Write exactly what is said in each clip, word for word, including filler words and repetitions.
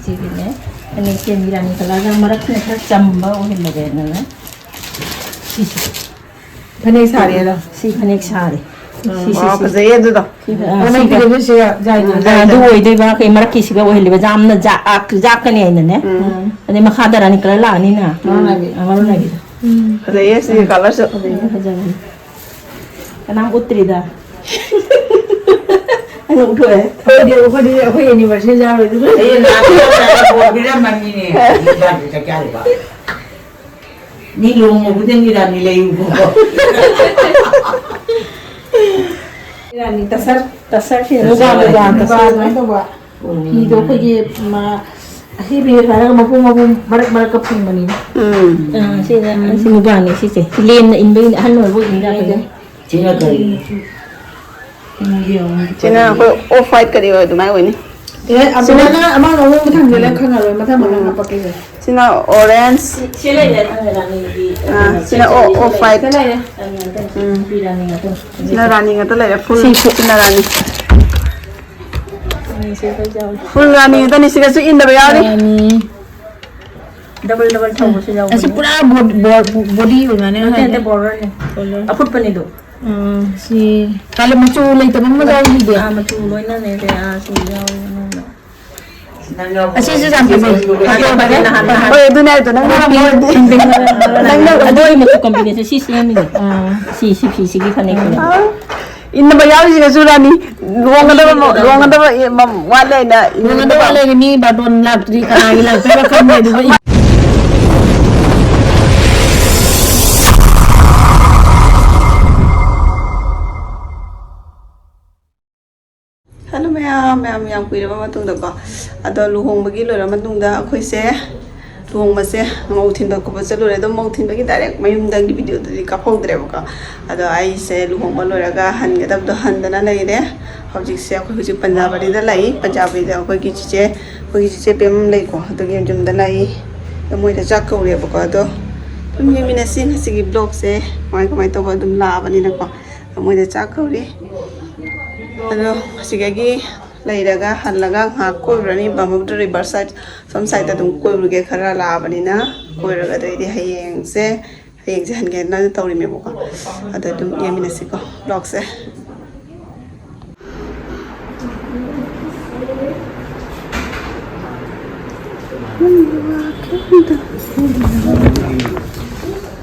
ꯁꯤꯒꯤꯅꯦ꯫ ꯐꯅꯦꯛꯁꯦ ꯃꯤꯔꯥꯅꯤ ꯀꯂꯔꯗ ꯃꯔꯛꯁꯤꯅ ꯈꯔ ꯆꯝꯕ ꯑꯣꯏꯍꯜꯂꯒꯦꯅꯅꯦ꯫ ꯁꯤꯁꯦ꯫ ꯐꯅꯦꯛ ꯁꯥꯔꯦ ꯑꯗꯣ? ꯁꯤ ꯐꯅꯦꯛ ꯁꯥꯔꯦ꯫ ꯁꯤ, ꯁꯤ, ꯋꯥ, ꯁꯤ꯫ ꯐꯖꯩꯌꯦ ꯑꯗꯨꯗꯣ꯫ ꯁꯤ, ꯑ, ꯐꯅꯦꯛ ꯁꯤꯒ꯫ ꯐꯤꯗꯛꯁꯦ ꯁꯤ ꯌꯥꯏꯅꯦ꯫ ꯑ, ꯑꯗꯨ ꯑꯣꯏꯗꯣꯏꯕ, ꯑꯩꯈꯣꯏ ꯃꯔꯛꯀꯤꯁꯤꯒ ꯑꯣꯏꯍꯜꯂꯤꯕ, ꯌꯥꯝꯅ ꯖꯥꯛ-, ꯑꯥꯛ-, ꯖꯥꯛꯀꯅꯤ ꯍꯥꯏꯅꯅꯦ꯫ ꯎꯝ꯫ ꯑꯗꯩ ꯃꯈꯥꯗ ꯔꯥꯅꯤ ꯀꯂꯔ ꯂꯥꯛꯑꯅꯤꯅ꯫ ꯃꯔꯣꯟ ꯅꯥꯏꯕꯤ꯫ ꯑ, ꯃꯔꯣꯟ ꯅꯥꯏꯕꯤꯗꯣ꯫ ꯎꯝ꯫ ꯐꯖꯩꯌꯦ ꯁꯤꯒꯤ ꯀꯂꯔꯁꯨ꯫ ꯐꯖꯩꯌꯦ, ꯐꯖꯕꯅꯤ꯫ ꯀꯅꯥꯝ ꯎꯠꯇ꯭ꯔꯤꯗ꯫ ꯑꯩꯅ ꯎꯠꯊꯣꯛꯑꯦ꯫ ꯑꯩꯈꯣꯏꯗꯤ, ꯑꯩꯈꯣꯏꯗꯤ, ꯑꯩꯈꯣꯏ anniversary ꯌꯥꯎꯔꯣꯏ ꯑꯗꯨꯒ꯫ ꯑꯩ ꯂꯥꯛꯄ ꯃꯇꯝꯗ ꯕꯣꯔ ꯄꯤꯔꯝꯃꯅꯤꯅꯦ꯫ ꯏꯟꯖꯥꯡꯁꯨ ꯆꯥꯛ ꯆꯥꯔꯤꯕ꯫ ꯃꯤ ꯂꯨꯍꯣꯡꯕ ꯈꯨꯗꯤꯡꯒꯤ ꯔꯥꯅꯤ ꯂꯩꯌꯨꯀꯣ꯫ ꯔꯥꯅꯤ ꯇꯁꯔ꯫ ꯇꯁꯔꯁꯤ ꯃꯨꯒꯥ, ꯃꯨꯒꯥ ꯃꯨꯒꯥ ꯇꯁꯔ꯫ ꯑꯗꯨꯃꯥꯏꯅ ꯇꯧꯕ꯫ ꯎꯝ꯫ ꯐꯤꯗꯣ ꯑꯩꯈꯣꯏꯒꯤ, ꯃ-, ꯑꯍꯦꯕꯤ ꯍꯥꯏꯔꯒ ꯃꯄꯨꯝ ꯃꯄꯨꯝ ꯃꯔꯛ ꯃꯔꯛꯀ ꯐꯪꯕꯅꯤꯅꯦ꯫ ꯎꯝ꯫ ꯑꯥ, ꯁꯤꯅ, ꯁꯤ ꯃꯨꯒꯥꯅꯦ ꯁꯤꯁꯦ꯫ ꯂꯦꯝꯅ ꯏꯟꯕꯒꯤꯅꯦ, ꯑꯍꯟ ꯑꯣꯏꯔꯕꯨ ꯏꯟ ꯌꯥꯗꯣꯏꯅꯦ꯫ ꯁꯤꯅ ꯀꯔꯤ? ꯁꯤꯅ ꯑꯩꯈꯣꯏ off white ꯀꯔꯤ ꯑꯣꯏ ꯑꯗꯨꯃꯥꯏꯅ ꯑꯣꯏꯅꯤ꯫ ꯑꯦ, ꯑꯃꯨꯕꯅ ꯑꯃ ꯑꯉꯧꯕ ꯊꯝꯖꯤꯜꯂꯒ ꯈꯪꯉꯔꯣꯏ, ꯃꯊꯪ ꯃꯊꯪ ꯎꯝ꯫ ꯍꯥꯞꯄꯛꯀꯦꯁꯦ꯫ ꯁꯤꯅ orange꯫ ꯁꯤ, ꯁꯤ ꯂꯩꯔꯦ, ꯊꯝꯖꯤꯜꯂꯛꯑꯅꯤ꯫ ꯑꯥ, ꯁꯤꯅ off, off white꯫ ꯁꯤ ꯂꯩꯔꯦ꯫ ꯔꯥꯅꯤ ꯉꯥꯛꯇꯅꯤ꯫ ꯁꯤꯅ ꯔꯥꯅꯤ ꯉꯥꯛꯇ ꯂꯩꯔꯦ꯫ Full ꯁꯤ, ꯁꯤ꯫ ꯁꯤꯅ ꯔꯥꯅꯤ꯫ ꯔꯥꯅꯤꯁꯦ ꯂꯣꯏ ꯌꯥꯎꯔꯦ꯫ Full ꯔꯥꯅꯤ ꯉꯥꯛꯇꯅꯤ, ꯁꯤꯗꯁꯨ ꯏꯟꯗꯕ ꯌꯥꯎꯔꯤ꯫ ꯔꯥꯅꯤ꯫ Double, double ꯇꯧꯕꯁꯨ ꯌꯥꯎꯕꯅꯦ꯫ ꯑꯁꯤ ꯄꯨꯔꯥ ꯕꯣ-, ꯕꯣ-, body ꯑꯣꯏꯕꯅꯦ ꯅꯠꯇꯦ, ꯍꯥꯏꯗꯤ꯫ ꯅꯠꯇꯦ, border ꯅꯦ꯫ Color꯫ ꯑꯐꯨꯠꯄꯅꯤꯗꯣ꯫ ꯎꯝ, ꯁꯤ ꯀꯥꯂꯦ ꯃꯆꯨ ꯂꯩꯇꯕ ꯑꯃ ꯌꯥꯎꯔꯤꯗꯨꯗꯤ꯫ ꯑꯥ, ꯃꯆꯨ ꯂꯣꯏꯅꯅꯦ, ꯁꯦ, ꯑꯥ, ꯁꯤ ꯌꯥꯎꯔꯤ ꯃꯅꯨꯡꯗ꯫ ꯑꯁꯤꯁꯨ ꯌꯥꯝ ꯐꯖꯩ꯫ ꯐꯖꯩ, ꯐꯖꯩ, ꯅꯍꯥꯟ, ꯅꯍꯥꯟ꯫ ꯍꯣꯏ, ꯑꯗꯨꯅꯦ ꯍꯥꯏꯗꯣ, ꯅꯪ ꯄꯤꯡ, ꯅꯍꯥꯟ ꯄꯤꯡ, ꯄꯤꯡ, ꯅꯪ ꯑꯗꯣ ꯑꯩ ꯃꯆꯨ combination ꯁꯤ ꯁꯦꯝꯃꯤꯅꯦ꯫ ꯑꯥ꯫ ꯁꯤ, ꯁꯤ ꯐꯤꯁꯤꯒꯤ ꯐꯅꯦꯛꯁꯤꯅꯦ꯫ ꯑꯥ꯫ ꯏꯟꯅꯕ ꯌꯥꯎꯔꯤꯁꯤꯒꯁꯨ ꯔꯥꯅꯤ꯫ ꯂꯨꯍꯣꯡꯒꯗꯕ ꯃ-, ꯂꯨꯍꯣꯡꯒꯗꯕ, ꯑꯦ, ꯃ-, ꯋꯥꯠꯂꯦꯅ ꯂꯨꯍꯣꯡꯒꯗꯕ ꯏꯟꯅꯕ꯫ ꯋꯥꯠꯂꯦꯅ ꯃꯤ ꯕꯥꯔꯇꯣꯟ ꯂꯥꯛꯇ꯭ꯔꯤ, ꯀꯅꯥꯒꯤ ꯂꯥꯛꯇꯣꯏꯕ ꯈꯪꯗꯦ ꯑꯗꯨꯒ꯫ Hello ꯃꯌꯥꯝ, ꯃꯌꯥꯝ, ꯌꯥꯝ ꯀꯨꯏꯔꯕ ꯃꯇꯨꯡꯗꯀꯣ꯫ ꯑꯗꯣ ꯂꯨꯍꯣꯡꯕꯒꯤ ꯂꯣꯏꯔ ꯃꯇꯨꯡꯗ ꯑꯩꯈꯣꯏꯁꯦ ꯂꯨꯍꯣꯡꯕꯁꯦ ꯃꯧ ꯊꯤꯟꯕ ꯈꯣꯠꯄ ꯆꯠꯂꯨꯔꯦ꯫ ꯑꯗꯣ ꯃꯧ ꯊꯤꯟꯕꯒꯤ direct ꯃꯌꯨꯝꯗꯒꯤ video ꯗꯨꯗꯤ ꯀꯥꯞꯍꯧꯗ꯭ꯔꯦꯕꯀꯣ꯫ ꯑꯗꯣ ꯑꯩꯁꯦ ꯂꯨꯍꯣꯡꯕ ꯂꯣꯏꯔꯒ ꯍꯟꯒꯗꯕꯗꯣ ꯍꯟꯗꯅ ꯂꯩꯔꯦ꯫ ꯍꯧꯖꯤꯛꯁꯦ ꯑꯩꯈꯣꯏ ꯍꯧꯖꯤꯛ ꯄꯟꯖꯥꯕꯔꯤꯗ ꯂꯩ꯫ ꯄꯟꯖꯥꯕꯔꯤꯗ ꯑꯩꯈꯣꯏꯒꯤ ꯆꯤꯆꯦ, ꯑꯩꯈꯣꯏꯒꯤ ꯆꯤꯆꯦ ꯄꯦꯝ ꯂꯩꯀꯣ, ꯑꯗꯨꯒꯤ ꯌꯨꯝꯗ ꯂꯩ꯫ ꯑꯗꯣ ꯃꯣꯏꯗ ꯆꯥꯛ ꯀꯧꯔꯦꯕꯀꯣ꯫ ꯑꯗꯣ ꯑꯗꯨꯝ ꯌꯦꯡꯃꯤꯟꯅꯁꯤ ꯉꯁꯤꯒꯤ vlog ꯁꯦ ꯀꯃꯥꯏ ꯀꯃꯥꯏ ꯇꯧꯕ ꯑꯗꯨꯝ ꯂꯥꯛꯑꯕꯅꯤꯅꯀꯣ꯫ ꯃꯣꯏꯗ ꯆꯥꯛ ꯀꯧꯔꯤ꯫ ꯑꯗꯣ ꯑꯁꯤꯗꯒꯤ ꯂꯩꯔꯒ ꯍꯜꯂꯒ ꯉꯥꯏꯍꯥꯛ ꯀꯣꯏꯔꯨꯔꯅꯤ꯫ ꯕ꯭ꯔꯍꯃꯄꯨꯇ꯭ꯔ ꯔꯤꯚꯔ ꯁꯥꯏꯠ ꯁꯣꯝ ꯁꯥꯏꯗꯠꯇ ꯑꯗꯨꯝ ꯀꯣꯏꯔꯨꯒꯦ, ꯈꯔ ꯂꯥꯛꯑꯕꯅꯤꯅ꯫ ꯀꯣꯏꯔꯒ ꯑꯗꯩꯗꯤ ꯍꯌꯦꯡꯁꯦ, ꯍꯌꯦꯡꯁꯦ ꯍꯟꯒꯦꯅ ꯇꯧꯔꯤꯃꯦꯕꯀꯣ꯫ ꯑꯗ ꯑꯗꯨꯝ ꯌꯦꯡꯃꯤꯟꯅꯁꯤꯀꯣ ꯕ꯭ꯂꯣꯒꯁꯦ꯫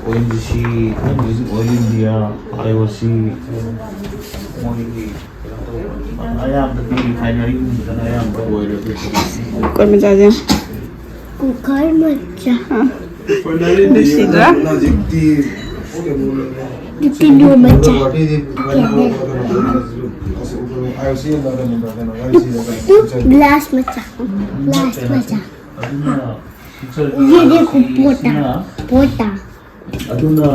O N G C, oil India, I O C, ꯃꯣꯏꯒꯤ ꯑꯌꯥꯝꯕꯗꯤ ꯔꯤꯐꯥꯏꯅꯔꯤꯒꯨꯝꯕꯗꯅ ꯑꯌꯥꯝꯕ ꯑꯣꯏꯔꯦ꯫ ꯀꯣꯏ ꯃꯆꯥꯁꯦ꯫ ꯀꯨꯀꯔ ꯃꯆꯥ꯫ ꯅꯨꯡꯁꯤꯗ꯭ꯔꯥ? ꯇꯤꯂꯨ ꯃꯆꯥ꯫ ꯒ꯭ꯂꯥꯁ ꯃꯆꯥ꯫ ꯒ꯭ꯂꯥꯁ ꯃꯆꯥ꯫ ꯌꯦ ꯗꯦꯈꯣ, ꯄꯣꯇꯥ, ꯄꯣꯇꯥ꯫ ꯑꯗꯨꯅ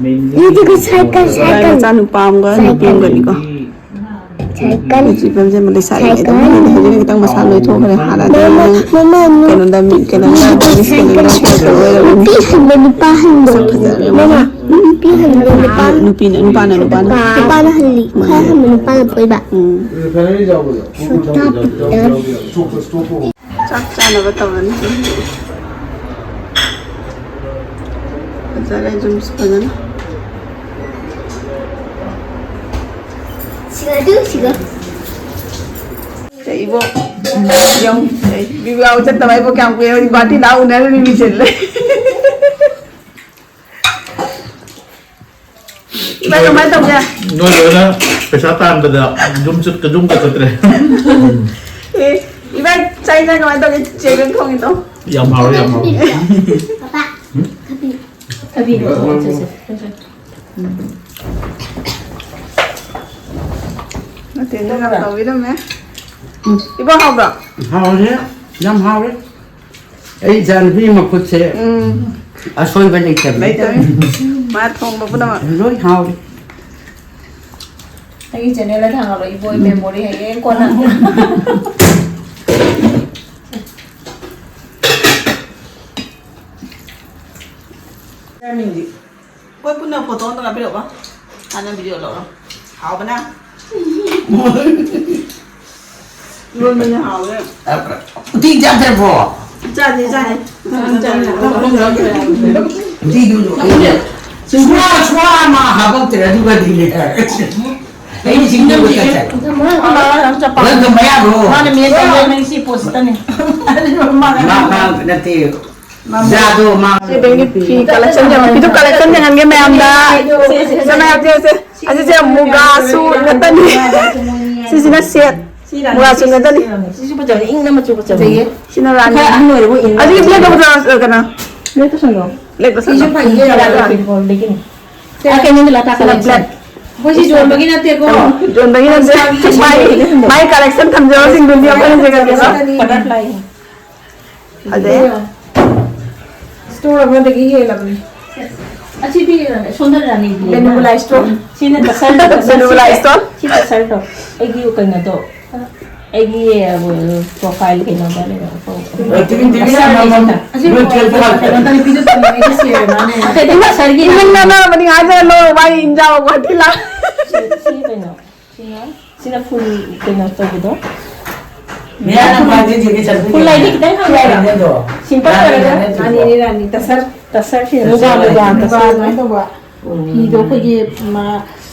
ꯃꯦꯟꯂꯤ ꯌꯦ ꯗꯦꯈꯣ, ꯁꯥꯏꯀꯜ, ꯁꯥꯏꯀꯜ꯫ ꯃꯆꯥ ꯅꯨꯄꯥ ꯑꯃꯒ ꯅꯨꯄꯤ ꯑꯃꯒꯅꯤꯀꯣ꯫ ꯁꯥꯏꯀꯜ꯫ ꯍꯧꯖꯤꯛ ꯐꯤꯕꯝꯁꯦ ꯑꯃ ꯂꯩꯁꯥꯔꯤꯉꯩꯗ ꯁꯥꯏꯀꯜ꯫ ꯃꯤꯅ ꯍꯧꯖꯤꯛꯅ ꯈꯤꯇꯪ ꯃꯁꯥ ꯅꯣꯏꯊꯣꯛꯈ꯭ꯔꯦ꯫ ꯍꯥꯟꯅꯗꯤ ꯃꯃꯥ, ꯃꯃꯥ, ꯀꯩꯅꯣꯗ ꯃꯤ, ꯀꯩꯅꯣꯗ ꯃꯤꯁ ꯀꯩꯅꯣꯗ ꯁꯥꯏꯀꯜ꯫ ꯅꯨꯄꯤ ꯍꯟꯕ ꯅꯨꯄꯥ ꯍꯟꯕ꯫ ꯁꯛ ꯐꯖꯔꯦ꯫ ꯃꯃꯥ, ꯅꯨꯄꯤ ꯍꯟꯕ ꯅꯨꯄꯥ꯫ ꯅꯨꯄꯤꯅ, ꯅꯨꯄꯥꯅ, ꯅꯨꯄꯥꯅ꯫ ꯅꯨꯄꯥꯅ ꯍꯜꯂꯤ꯫ ꯈ꯭ꯋꯥꯏ ꯍꯟꯕ ꯅꯨꯄꯥꯅ ꯄꯣꯏꯕ꯫ ꯎꯝ꯫ ꯁꯣꯇꯥ ꯄꯇꯟ꯫ ꯆꯥꯛ ꯆꯥꯅꯕ ꯇꯧꯔꯅꯤ꯫ ꯐꯖꯔꯦ ꯌꯨꯝꯁꯨ ꯐꯖꯅ꯫ ꯁꯤꯒ ꯑꯗꯨ ꯁꯤꯒ꯫ ꯁꯦ ꯏꯕꯣꯛ, ꯌꯦꯡꯉꯨ꯫ ꯁꯦ ꯕꯤꯕꯨ ꯌꯥꯎ ꯆꯠꯇꯕ ꯏꯕꯣꯛ ꯀꯌꯥꯝ ꯀꯨꯏꯔꯦ? ꯍꯧꯖꯤꯛ ꯕꯥꯔꯇꯤ ꯂꯥꯛ ꯎꯅꯔ ꯃꯤ ꯃꯤꯁꯤꯜꯂꯦ꯫ ꯏꯕꯥꯏ, ꯀꯃꯥꯏꯅ ꯇꯧꯒꯦ? ꯅꯣꯏ ꯂꯣꯏꯅ ꯄꯩꯁꯥ ꯇꯥꯟꯕꯗ ꯌꯨꯝ ꯆꯠ-, ꯌꯨꯝꯒ ꯆꯠꯇ꯭ꯔꯦ꯫ ꯑꯦ, ꯏꯕꯥꯏ, ꯆꯥꯛ ꯏꯟꯖꯥꯡ ꯀꯃꯥꯏꯅ ꯇꯧꯒꯦ? ꯆꯦꯒ ꯊꯣꯡꯉꯤꯗꯣ? ꯌꯥꯝ ꯍꯥꯎꯔꯦ, ꯌꯥꯝ ꯍꯥꯎꯔꯦ꯫ ꯄꯥꯄꯥ, ꯊꯕꯤ꯫ ꯊꯕꯤꯗꯣ ꯆꯠꯁꯦ꯫ ꯃꯊꯦꯜꯗꯣ ꯌꯥꯝ ꯇꯧꯕꯤꯔꯝꯃꯦ꯫ ꯏꯕꯣꯛ, ꯍꯥꯎꯕ꯭ꯔꯣ? ꯍꯥꯎꯔꯦ, ꯌꯥꯝ ꯍꯥꯎꯔꯦ꯫ ꯑꯩ ꯏꯆꯥꯅꯨꯄꯤ ꯃꯈꯨꯠꯁꯦ ꯎꯝ꯫ ꯑꯁꯣꯏꯕ ꯂꯩꯇꯕꯅꯤ꯫ ꯂꯩꯇꯕꯅꯤ꯫ ꯃꯥ ꯊꯣꯡꯕ ꯄꯨꯝꯅꯃꯛ꯫ ꯂꯣꯏ ꯍꯥꯎꯔꯦ꯫ ꯑꯩꯒꯤ ꯆꯦꯅꯦꯜꯗ ꯊꯥꯡꯒꯠꯂꯣ, ꯏꯕꯣꯏ ꯃꯦꯃꯣꯔꯤ ꯍꯌꯦꯡ ꯀꯣꯟꯅ꯫ ꯆꯥꯅꯤꯡꯗꯦ꯫ ꯑꯩꯈꯣꯏ ꯄꯨꯟꯅ ꯐꯣꯇꯣ ꯑꯝꯇ ꯀꯥꯞꯄꯤꯔꯛꯑꯣ꯫ ꯍꯥꯟꯅ ꯚꯤꯗꯤꯑꯣ ꯂꯧꯔꯣ꯫ ꯍꯥꯎꯕꯅ꯫ ꯏꯔꯣꯟꯕꯅ ꯍꯥꯎꯋꯦ꯫ ꯎꯇꯤ ꯆꯥꯗ꯭ꯔꯕꯣ? ꯆꯥꯗꯦ, ꯆꯥꯗꯦ꯫ ꯎꯇꯤꯗꯨ ꯁ꯭ꯋꯥ, ꯁ꯭ꯋꯥ ꯑꯃ ꯍꯥꯄꯛꯇ꯭ꯔꯦ, ꯑꯗꯨꯒꯗꯤꯅꯦ꯫ ꯑꯩꯅ ꯁꯤ ꯅꯪꯒꯤ ꯃꯌꯥꯗꯣ꯫ ꯃꯥꯅ ꯃꯦꯟ ꯇꯧꯔꯦ, ꯅꯪ ꯁꯤ ꯄꯣꯠꯁꯤꯗꯅꯦ꯫ ꯃꯥ, ꯃꯥ ꯅꯠꯇꯦ꯫ ꯌꯥꯗꯣ ꯃꯥ꯫ ꯁꯤ ꯕꯦꯡꯒꯤ ꯐꯤ collection ꯌꯦꯡꯉꯣ꯫ ꯐꯤꯗꯨ collection ꯌꯦꯡꯍꯟꯒꯦ ꯃꯌꯥꯝꯗ꯫ ꯁꯦ, ꯁꯦ, ꯁꯦ, ꯁꯦ, ꯃꯌꯥꯝ ꯁꯦ, ꯁꯦ꯫ ꯑꯁꯤꯁꯦ ꯃꯨꯒꯥ ꯁꯨꯠ ꯉꯥꯛꯇꯅꯤ꯫ ꯁꯤꯁꯤꯅ set꯫ ꯃꯨꯒꯥ ꯁꯨꯠ ꯉꯥꯛꯇꯅꯤ꯫ ꯁꯤꯁꯨ ꯐꯖꯕꯅꯦ, ꯏꯪꯅ ꯃꯆꯨ ꯐꯖꯕꯅꯦ꯫ ꯐꯖꯩꯌꯦ꯫ ꯁꯤꯅ ꯔꯥꯅꯤ꯫ ꯈꯔ ꯑꯍꯟ ꯑꯣꯏꯔꯕ ꯏꯪꯅ꯫ ꯑꯗꯨꯒꯤ black ꯇꯧꯕꯗꯣ, ꯀꯩꯅꯣ? Black ꯇꯧꯁꯜꯂꯣ꯫ Black ꯇꯧꯁꯜꯂꯣ꯫ ꯁꯤꯁꯨ ꯐꯩꯌꯦ, ꯌꯥꯔꯦ꯫ ꯐꯤꯕꯣꯜꯗꯒꯤꯅꯦ꯫ ꯑꯥ, ꯀꯩꯅꯣꯗꯤ ꯂꯇꯥ collection꯫ ꯑꯩꯈꯣꯏ ꯁꯤ ꯌꯣꯟꯕꯒꯤ ꯅꯠꯇꯦꯀꯣ꯫ ꯌꯣꯟꯕꯒꯤ ꯅꯠꯇꯦ꯫ ꯃꯥꯏ, ꯃꯥꯏ collection ꯊꯝꯖꯕꯁꯤꯡꯗꯨꯗꯤ ꯑꯩꯈꯣꯏꯅ ꯌꯦꯡꯉꯒꯦꯀꯣ꯫ Butterfly꯫ ꯑꯗꯩ? Store ꯑꯃꯗꯒꯤ ꯍꯦꯜꯂꯕꯅꯤ꯫ ꯑꯁꯤꯗꯤ ꯁꯣꯝꯗ ꯔꯥꯅꯤꯗꯤ ꯂꯩꯅ꯫ Vanilla store꯫ ꯁꯤꯅ ꯇꯁꯔ, ꯇꯁꯔ꯫ Vanilla store꯫ ꯁꯤ ꯇꯁꯔꯗꯣ꯫ ꯑꯩꯒꯤ ꯀꯩꯅꯣꯗꯣ꯫ ꯑꯩꯒꯤ, ꯑ, profile ꯀꯩꯅꯣꯗ ꯂꯩꯔꯦ꯫ ꯑꯦ, ꯇꯤꯚꯤ, ꯇꯤꯚꯤ ꯑꯃꯃꯝ ꯑꯁꯤ ꯅꯣꯏ ꯆꯦ ꯄꯨꯍꯜꯂꯦ꯫ ꯀꯩꯅꯣ ꯇꯧꯔꯤ, video ꯇꯧꯔꯤ, ꯑꯩꯒꯤ share ꯃꯥꯅꯦ꯫ ꯏꯃꯨꯡ ꯅꯪꯅ ꯃꯅꯤꯡ ꯍꯥꯏꯗꯅ ꯂꯣ ꯃꯥꯒꯤ ꯏꯟꯖꯥꯡ ꯋꯥꯇꯤ ꯂꯥ꯫ ꯁꯤ, ꯁꯤ ꯀꯩꯅꯣ? ꯁꯤꯅ, ꯁꯤꯅ full ꯀꯩꯅꯣ ꯇꯧꯕꯗꯣ꯫ ꯃꯌꯥꯅ ꯈ꯭ꯋꯥꯏꯗꯒꯤ ꯆꯦꯒꯤ ꯆꯠꯄ full ꯂꯩꯗꯤ ꯈꯤꯇꯪ ꯈꯪꯉꯦꯕ꯫ ꯌꯥꯅꯤ ꯑꯗꯣ꯫ Simple ꯌꯥꯅꯤ, ꯑꯣꯏꯔꯒ꯫ ꯌꯥꯅꯤ ꯑꯗꯨꯁꯨ꯫ ꯔꯥꯅꯤꯅꯤ, ꯔꯥꯅꯤ, ꯇꯁꯔ꯫ ꯇꯁꯔ ꯁꯤꯅ ꯇꯁꯔ ꯃꯨꯒꯥ, ꯂꯩ꯫ ꯃꯨꯒꯥ, ꯃꯨꯒꯥ ꯇꯁꯔ꯫ ꯑꯗꯨꯃꯥꯏꯅ ꯇꯧꯕ꯫ ꯎꯝ꯫ ꯐꯤꯗꯣ ꯑꯩꯈꯣꯏꯒꯤ, ꯃꯥ,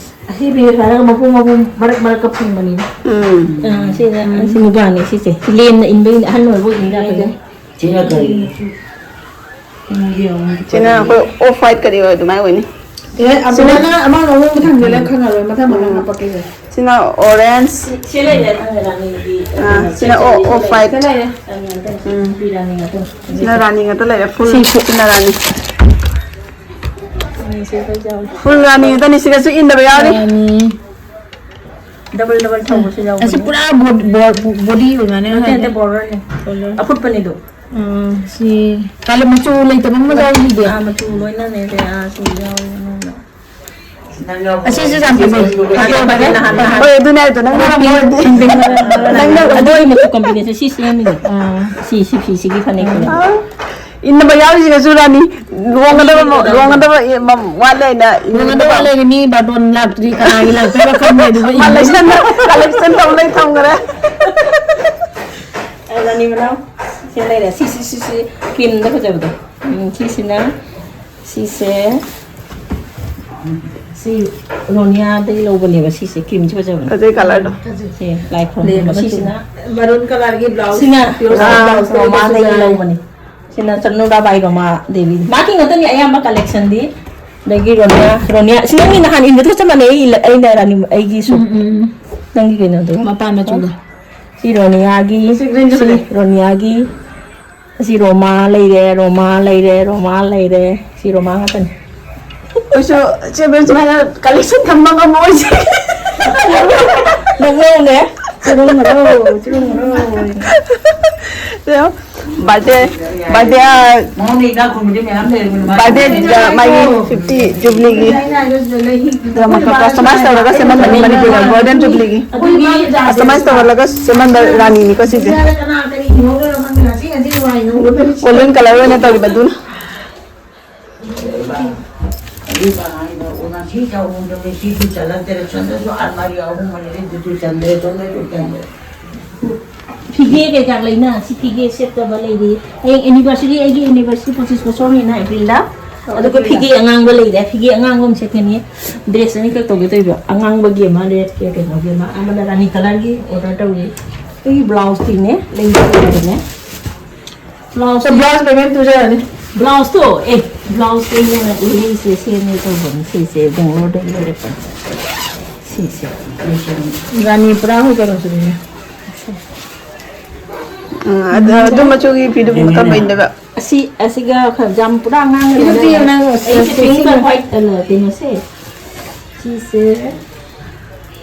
ꯑꯍꯤꯕꯤ ꯍꯥꯏꯔꯒ ꯃꯄꯨꯝ ꯃꯄꯨꯝ ꯃꯔꯛ ꯃꯔꯛꯇ ꯐꯪꯕꯅꯤꯅ꯫ ꯎꯝ꯫ ꯑꯥ, ꯁꯤꯅ, ꯁꯤ ꯃꯨꯒꯥꯅꯦ ꯁꯤꯁꯦ꯫ ꯂꯦꯝꯅ ꯏꯟꯕꯩꯅꯦ, ꯑꯍꯟ ꯑꯣꯏꯕ ꯑꯣꯏꯗꯣꯏꯅꯦ꯫ ꯁꯤꯅ ꯀꯔꯤ? ꯁꯤꯅ ꯑꯩꯈꯣꯏ off white ꯀꯔꯤ ꯑꯣꯏ ꯑꯗꯨꯃꯥꯏꯅ ꯑꯣꯏꯅꯤ꯫ ꯑꯦ, ꯑꯃꯨꯕꯅ ꯑꯃ ꯑꯉꯧꯕ ꯊꯝꯖꯤꯜꯂ ꯎꯝ꯫ ꯈꯪꯉꯔꯣꯏ, ꯃꯊꯪ ꯃꯊꯪ ꯎꯝ꯫ ꯍꯥꯄꯛꯀꯦꯁꯦ꯫ ꯁꯤꯅ orange꯫ ꯁꯤ ꯂꯩꯔꯦ, ꯅꯪ ꯔꯥꯅꯤꯒꯤ, ꯑꯥ, ꯁꯤꯅ ꯁꯤ ꯑꯣ-, off white꯫ ꯁꯤ ꯂꯩꯔꯦ꯫ ꯔꯥꯅꯤ ꯉꯥꯛꯇꯅꯤ꯫ ꯎꯝ꯫ ꯁꯤ ꯔꯥꯅꯤ ꯉꯥꯛꯇꯅꯤ꯫ ꯁꯤꯅ ꯔꯥꯅꯤ ꯉꯥꯛꯇ ꯂꯩꯔꯦ, full ꯁꯤ꯫ ꯁꯤꯅ ꯔꯥꯅꯤ꯫ ꯔꯥꯅꯤꯁꯦ ꯑꯩꯈꯣꯏ ꯌꯥꯎꯔꯦ꯫ Full ꯔꯥꯅꯤ ꯉꯥꯛꯇꯅꯤ, ꯁꯤꯗꯁꯨ ꯏꯟꯗꯕ ꯌꯥꯎꯔꯤ꯫ ꯔꯥꯅꯤ꯫ Double double ꯊꯧꯕꯁꯨ ꯌꯥꯎꯕꯅꯦ꯫ ꯑꯁꯤ ꯄꯨꯔꯥ ꯕꯣ-, ꯕꯣ-, body ꯑꯣꯏꯕꯅꯦ ꯅꯠꯇꯦ, ꯍꯥꯏꯗꯤ꯫ ꯅꯠꯇꯦ, borderꯅꯦ꯫ Border꯫ ꯑꯐꯨꯠꯄꯅꯤꯗꯣ꯫ ꯎꯝ, ꯁꯤ ꯀꯥꯂꯦ ꯃꯆꯨ ꯂꯩꯇꯕ ꯑꯃ ꯌꯥꯎꯔꯤꯗꯨꯗꯤ꯫ ꯑꯥ, ꯃꯆꯨ ꯂꯣꯏꯅꯅꯦ, ꯁꯦ, ꯑꯥ, ꯁꯤ ꯌꯥꯎꯔꯤ ꯃꯅꯨꯡꯗ꯫ ꯑꯁꯤꯁꯨ ꯌꯥꯝ ꯐꯖꯩ꯫ ꯍꯣꯏ, ꯑꯗꯨꯅꯦ ꯍꯥꯏꯗꯣ, ꯅꯪꯅ ꯑꯃ ꯑꯣꯏꯔꯗꯤ꯫ ꯅꯪꯅ ꯑꯗꯣ ꯑꯩ ꯃꯆꯨ combination ꯁꯤ ꯁꯦꯝꯃꯤꯅꯦ꯫ ꯑꯥ꯫ ꯁꯤ, ꯁꯤ ꯐꯤꯁꯤꯒꯤ ꯐꯅꯦꯛꯇꯨꯅꯦ꯫ ꯑꯥ꯫ ꯏꯟꯅꯕ ꯌꯥꯎꯔꯤꯁꯤꯒꯁꯨ ꯔꯥꯅꯤ꯫ ꯂꯨꯍꯣꯡꯒꯗꯕ ꯃ-, ꯂꯨꯍꯣꯡꯒꯗꯕ ꯏ-, ꯃ-, ꯋꯥꯠꯂꯦꯅ ꯂꯨꯍꯣꯡꯒꯗꯕ ꯏꯟꯅꯕ꯫ ꯋꯥꯠꯂꯦꯅ ꯃꯤ ꯕꯥꯔꯇꯣꯟ ꯂꯥꯛꯇ꯭ꯔꯤ, ꯀꯅꯥꯒꯤ ꯂꯥꯛꯇꯣꯏꯅꯣ ꯈꯪꯗꯦ, ꯑꯗꯨꯒ ꯏꯟꯅꯕ꯫ Collection, collection ꯇꯧ ꯂꯩ ꯊꯝꯈ꯭ꯔꯦ꯫ ꯔꯥꯅꯤ ꯃꯅꯥꯎ꯫ ꯁꯤ ꯂꯩꯔꯦ꯫ ꯁꯤ, ꯁꯤ, ꯁꯤ, ꯁꯤ꯫ ꯀ꯭ꯔꯤꯝꯗ ꯐꯖꯕꯗꯣ꯫ ꯎꯝ, ꯁꯤꯁꯤꯅ, ꯁꯤꯁꯦ, ꯁꯤ ꯔꯣꯅꯤꯌꯥꯗꯒꯤ ꯂꯧꯕꯅꯦꯕ, ꯁꯤꯁꯦ꯫ ꯀ꯭ꯔꯤꯝꯁꯦ ꯐꯖꯕꯅꯦ꯫ ꯑꯗꯨꯏ ꯀꯂꯔꯗꯣ꯫ ꯁꯤ ꯂꯥꯏ ꯈꯨꯔꯨꯝꯕ꯫ ꯁꯤꯁꯤꯅ, ꯃꯔꯨꯟ ꯀꯂꯔꯒꯤ ꯕ꯭ꯂꯥꯎꯁ, ꯁꯤꯅ, ꯄꯤꯌꯣꯔ ꯑꯥ, ꯕ꯭ꯂꯥꯎꯁ ꯔꯣꯃꯥꯗꯒꯤ ꯂꯩꯕꯁꯨ ꯌꯥꯏ꯫ ꯂꯧꯕꯅꯦ꯫ ꯁꯤꯅ ꯆꯅꯨꯗꯥꯕꯥꯏ ꯔꯣꯃꯥ ꯗꯦꯕꯤ꯫ ꯃꯥꯒꯤ ꯉꯥꯛꯇꯅꯤ ꯑꯌꯥꯝꯕ ꯀꯂꯦꯛꯁꯟꯗꯤ꯫ ꯑꯗꯒꯤ ꯔꯣꯅꯤꯌꯥ, ꯔꯣꯅꯤꯌꯥ꯫ ꯁꯤ ꯅꯪꯒꯤ ꯅꯍꯥꯟ ꯏꯟꯕꯗꯨꯒ ꯆꯞ ꯃꯥꯟꯅꯩ꯫ ꯑꯩ ꯏꯜꯂ-, ꯑꯩꯅ ꯔꯥꯅꯤ, ꯑꯩꯒꯤꯁꯨ꯫ ꯎꯝ, ꯎꯝ, ꯎꯝ꯫ ꯅꯪꯒꯤ ꯀꯩꯅꯣꯗꯨꯒ꯫ ꯃꯄꯥꯟ ꯃꯆꯨꯗꯣ꯫ ꯁꯤ ꯔꯣꯅꯤꯌꯥꯒꯤ, ꯁꯤ ꯒ꯭ꯔꯤꯟꯁꯨ ꯁꯤ ꯂꯩ꯫ ꯔꯣꯅꯤꯌꯥꯒꯤ꯫ ꯑꯁꯤ ꯔꯣꯃꯥ ꯂꯩꯔꯦ, ꯔꯣꯃꯥ ꯂꯩꯔꯦ, ꯔꯣꯃꯥ ꯂꯩꯔꯦ꯫ ꯁꯤ ꯔꯣꯃꯥ ꯉꯥꯛꯇꯅꯤ꯫ ꯑꯩꯈꯣꯏꯁꯨ ꯆꯦ ꯕꯦꯟꯁ ꯁꯨꯃꯥꯏꯅ ꯀꯂꯦꯛꯁꯟ ꯊꯝꯕ ꯉꯝꯃꯣꯏꯁꯦ꯫ ꯅꯣꯛꯅꯧꯅꯦ꯫ ꯆꯤꯔꯨꯝ ꯃꯔꯧ, ꯆꯤꯔꯨꯝ ꯃꯔꯧ꯫ ꯕꯥꯔꯗꯦ, ꯕꯥꯔꯗꯦ, ꯃꯉꯣꯟꯗ ꯏꯅꯥꯛ ꯈꯨꯟꯕꯗꯤ ꯃꯌꯥꯝ ꯂꯩꯔꯕꯅꯤ ꯃꯥ꯫ ꯕꯥꯔꯗꯦ, ꯃꯥꯒꯤ ꯐꯤꯐꯇꯤ ꯖꯨꯕꯤꯂꯤꯒꯤ ꯀꯁꯇꯃꯥꯏꯁ ꯇꯧꯔꯒ ꯁꯦꯝꯍꯟꯕꯅꯤ ꯃꯅꯤꯄꯨꯔꯗ ꯒꯣꯜꯗꯟ ꯖꯨꯕꯤꯂꯤꯒꯤ꯫ ꯀꯁꯇꯃꯥꯏꯁ ꯇꯧꯍꯜꯂꯒ ꯁꯦꯝꯍꯟꯕ ꯔꯥꯅꯤꯅꯤꯀꯣ ꯁꯤꯁꯦ꯫ ꯒꯣꯜꯗꯟ ꯀꯂꯔ ꯑꯣꯏꯅ ꯇꯧꯔꯤꯕ ꯑꯗꯨꯅ꯫ ꯑꯗꯨꯒ ꯍꯥꯏꯅ ꯉꯁꯤ ꯆꯥꯎꯍꯧꯗꯕꯅꯤ, ꯁꯤꯁꯨ ꯆꯜꯂꯛꯇꯔꯦ, ꯁꯣꯝꯗꯁꯨ ꯑꯜꯃꯥꯔꯤ ꯑꯍꯨꯝ ꯂꯩꯔꯦ, ꯑꯗꯨꯁꯨ ꯆꯟꯗ꯭ꯔꯦ, ꯁꯣꯝꯗꯁꯨ ꯆꯟꯗ꯭ꯔꯦ꯫ ꯐꯤꯒꯦ ꯀꯩꯀꯥ ꯂꯩꯅ, ꯁꯤ ꯐꯤꯒꯦ ꯁꯦꯠꯇꯕ ꯂꯩꯔꯤ꯫ ꯍꯌꯦꯡ anniversary, ꯑꯩꯒꯤ anniversary ꯄꯣꯆꯤꯁꯀꯣ ꯁꯣꯝꯅꯤꯅ ꯑꯦꯄ꯭ꯔꯤꯜꯗ꯫ ꯑꯗꯨꯒ ꯐꯤꯒꯦ ꯑꯉꯥꯡꯕ ꯂꯩꯔꯦ, ꯐꯤꯒꯦ ꯑꯉꯥꯡꯕ ꯑꯃ ꯁꯦꯠꯀꯅꯤ꯫ ꯗ꯭ꯔꯦꯁ ꯑꯅꯤꯈꯛ ꯇꯧꯒꯦ ꯇꯧꯔꯤꯕ, ꯑꯉꯥꯡꯕꯒꯤ ꯑꯃ, ꯔꯦꯗꯀꯤ ꯀꯩꯅꯣꯒꯤ ꯑꯃ, ꯑꯃꯅ ꯔꯥꯅꯤ ꯀꯂꯔꯒꯤ ꯑꯣꯔꯗꯔ ꯇꯧꯔꯤ꯫ ꯑꯩꯒꯤ ꯕ꯭ꯂꯥꯎꯁꯇꯤꯅꯦ, ꯂꯩꯕꯅꯦ꯫ ꯕ꯭ꯂꯥꯎꯁ ꯕ꯭ꯂꯥꯎꯁ ꯄꯦꯃꯦꯟ ꯇꯨꯖꯔꯅꯤ꯫ ꯕ꯭ꯂꯥꯎꯁꯇꯣ, ꯑꯦ, ꯕ꯭ꯂꯥꯎꯁꯇꯣ ꯑꯩꯅ ꯂꯩꯁꯦ ꯁꯦꯝꯃꯦ ꯇꯧꯕꯅꯤ꯫ ꯁꯤꯁꯦ ꯕꯦꯡꯒ꯭ꯂꯣꯔꯗꯒꯤ ꯂꯩꯔꯛꯄꯅꯤ꯫ ꯁꯤꯁꯦ꯫ ꯔꯥꯅꯤ ꯄꯨꯔꯥ ꯍꯧꯖꯔꯛꯄꯅꯤꯅꯦ꯫ ꯎꯝ, ꯑꯗꯨ, ꯑꯗꯨ ꯃꯆꯨꯒꯤ ꯐꯤꯗꯨꯕꯨ ꯀꯝꯕꯩꯅꯦꯕ? ꯑꯁꯤ, ꯑꯁꯤꯒ ꯈꯔ ꯌꯥꯝ ꯄꯨꯔꯥ ꯑꯉꯥꯡꯒꯤ ꯐꯤꯗꯨ ꯅꯠꯇꯦ, ꯅꯠꯇꯦ꯫ ꯅꯪ ꯑꯩꯁꯦ ꯁꯤ, ꯄꯤꯡ ꯁꯤ ꯀ-, ꯋꯥꯏꯠ ꯀꯩꯅꯣ, ꯀꯩꯅꯣꯁꯦ꯫ ꯁꯤꯁꯦ,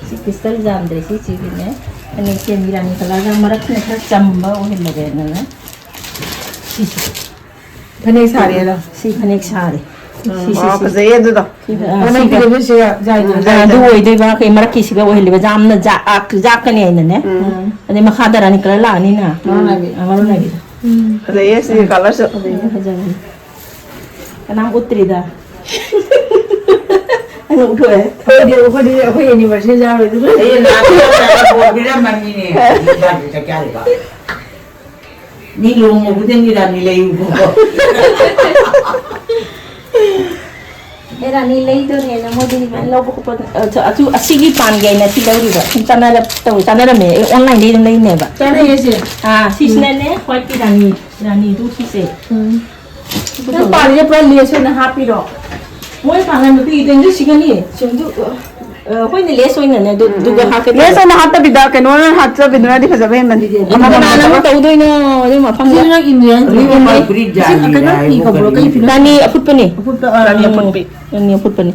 ꯁꯤ ꯀ꯭ꯔꯤꯁꯇꯜ ꯌꯥꯝꯗ꯭ꯔꯦ, ꯁꯤꯁꯤꯒꯤꯅꯦ꯫ ꯐꯅꯦꯛꯁꯦ ꯃꯤꯔꯥꯅꯤ ꯀꯂꯔꯒ ꯃꯔꯛꯁꯤꯅ ꯈꯔ ꯆꯝꯕ ꯑꯣꯏꯍꯜꯂꯒꯦꯅꯅꯦ꯫ ꯁꯤꯁꯦ꯫ ꯐꯅꯦꯛ ꯁꯥꯔꯦꯔꯣ? ꯁꯤ ꯐꯅꯦꯛ ꯁꯥꯔꯦ꯫ ꯎꯝ, ꯁꯤ, ꯁꯤ, ꯋꯥ, ꯁꯤ꯫ ꯐꯖꯩꯌꯦ ꯑꯗꯨꯗꯣ꯫ ꯁꯤ, ꯑ, ꯐꯅꯦꯛ ꯁꯤꯒ-, ꯐꯤꯗꯛꯁꯦ ꯌꯥꯏ, ꯌꯥꯏ, ꯑ, ꯌꯥꯏ, ꯑꯗꯨ ꯌꯥꯏ꯫ ꯑꯣꯏꯗꯣꯏꯕ꯫ ꯑꯩꯈꯣꯏ ꯃꯔꯛꯀꯤꯁꯤꯒ ꯑꯣꯏꯍꯜꯂꯤꯕ꯫ ꯌꯥꯝꯅ ꯖꯥꯛ-, ꯑꯥꯛ-, ꯖꯥꯛꯀꯅꯤ ꯍꯥꯏꯅꯅꯦ꯫ ꯎꯝ꯫ ꯑꯗꯩ ꯃꯈꯥꯗ ꯔꯥꯅꯤ ꯀꯂꯔ ꯂꯥꯛꯑꯅꯤꯅ꯫ ꯃꯔꯣꯟ ꯅꯥꯏꯕꯤ꯫ ꯑ, ꯃꯔꯣꯟ ꯅꯥꯏꯕꯤꯗꯣ꯫ ꯎꯝ꯫ ꯐꯖꯩꯌꯦ ꯁꯤꯒꯤ ꯀꯂꯔꯁꯨ꯫ ꯐꯖꯩꯌꯦ, ꯐꯖꯕꯅꯤ꯫ ꯀꯅꯥꯝ ꯎꯠꯇ꯭ꯔꯤꯗ꯫ ꯑꯩꯅ ꯎꯠꯊꯣꯛꯑꯦ꯫ ꯑꯩꯈꯣꯏꯗꯤ, ꯑꯩꯈꯣꯏꯗꯤ, ꯑꯩꯈꯣꯏ anniversary ꯌꯥꯎꯔꯣꯏ ꯑꯗꯨꯒ꯫ ꯑꯩ ꯂꯥꯛꯄꯗ ꯕꯣꯔ ꯄꯤꯔꯝꯃꯅꯤꯅꯦ꯫ ꯏꯁꯥꯁꯦ ꯆꯠ ꯆꯥꯔꯤꯕ꯫ ꯃꯤ ꯂꯨꯍꯣꯡꯕ ꯈꯨꯗꯤꯡꯒꯤ ꯔꯥꯅꯤ ꯂꯩꯌꯨꯀꯣ꯫ ꯑꯦ, ꯔꯥꯅꯤ ꯂꯩꯗꯣꯔꯦꯅ ꯃꯣꯏꯗꯤ ꯑꯗꯨꯃꯥꯏꯅ ꯂꯧꯕ ꯈꯣꯠꯄ, ꯑ, ꯑꯗꯨ, ꯑꯁꯤꯒꯤ ꯄꯥꯟꯒꯦ ꯍꯥꯏꯅ ꯁꯤ ꯂꯧꯔꯤꯕ꯫ ꯁꯨꯝ ꯆꯥꯟꯅꯔ-, ꯇꯧ-, ꯆꯥꯟꯅꯔꯝꯃꯦ꯫ ꯑꯦ, online-ꯗꯩ ꯑꯗꯨꯝ ꯂꯩꯅꯦꯕ꯫ ꯆꯥꯟꯅꯩꯌꯦ ꯁꯤ꯫ ꯑꯥ, ꯁꯤꯁꯤꯅꯅꯦ, white-ꯀꯤ ꯔꯥꯅꯤ, ꯔꯥꯅꯤꯗꯨ ꯁꯤꯁꯦ꯫ ꯎꯝ꯫ ꯅꯪ ꯄꯥꯜꯂꯤꯁꯦ ꯄꯨꯔꯥ lace ꯑꯣꯏꯅ ꯍꯥꯞꯄꯤꯔꯣ? ꯃꯣꯏ ꯄꯥꯡꯒꯜ ꯅꯨꯄꯤꯒꯤꯗꯨ ꯁꯤꯒꯅꯤ꯫ ꯁꯤꯡꯗꯨ, ꯑ, ꯑꯩꯈꯣꯏꯅ lace ꯑꯣꯏꯅꯅꯦ, ꯑꯗꯨ, ꯑꯗꯨꯒ ꯍꯥꯞꯀꯦ lace ꯇꯧꯕ꯫ ꯑꯣꯏꯅ ꯍꯥꯞꯇꯕꯤꯗ ꯀꯩꯅꯣ ꯑꯣꯏꯅ ꯍꯥꯞꯆꯕꯤꯗꯨꯅꯗꯤ ꯐꯖꯕ ꯍꯦꯟꯕꯅꯤ꯫ ꯑꯗꯨ ꯑꯃꯃꯝ ꯀꯅꯥꯅ ꯑꯃꯨꯛ ꯅꯠꯇꯕ꯫ ꯇꯧꯗꯣꯏꯅꯣ? ꯑꯗꯨ ꯃꯐꯝꯗ꯫ ꯁꯤ ꯅꯪ ꯏꯟꯗꯤꯌꯥꯟ ꯑꯗꯨꯒꯤ ꯐꯤꯔꯣꯜ ꯃꯄꯥꯟ ꯐꯨꯔꯤꯠ ꯁꯤ ꯖꯥꯠꯅꯤ ꯀꯩꯅꯣ ꯍꯥꯏꯕꯨ ꯐꯤ ꯀꯧꯕ꯭ꯔꯣ? ꯀꯔꯤ ꯀꯩ ꯐꯤꯅꯣ? ꯔꯥꯅꯤ ꯑꯐꯨꯠꯄꯅꯤ꯫ ꯑꯐꯨꯠꯄ, ꯑ, ꯔꯥꯅꯤ ꯑꯐꯨꯠꯄꯤ꯫ ꯔꯥꯅꯤ ꯑꯐꯨꯠꯄꯅꯤ꯫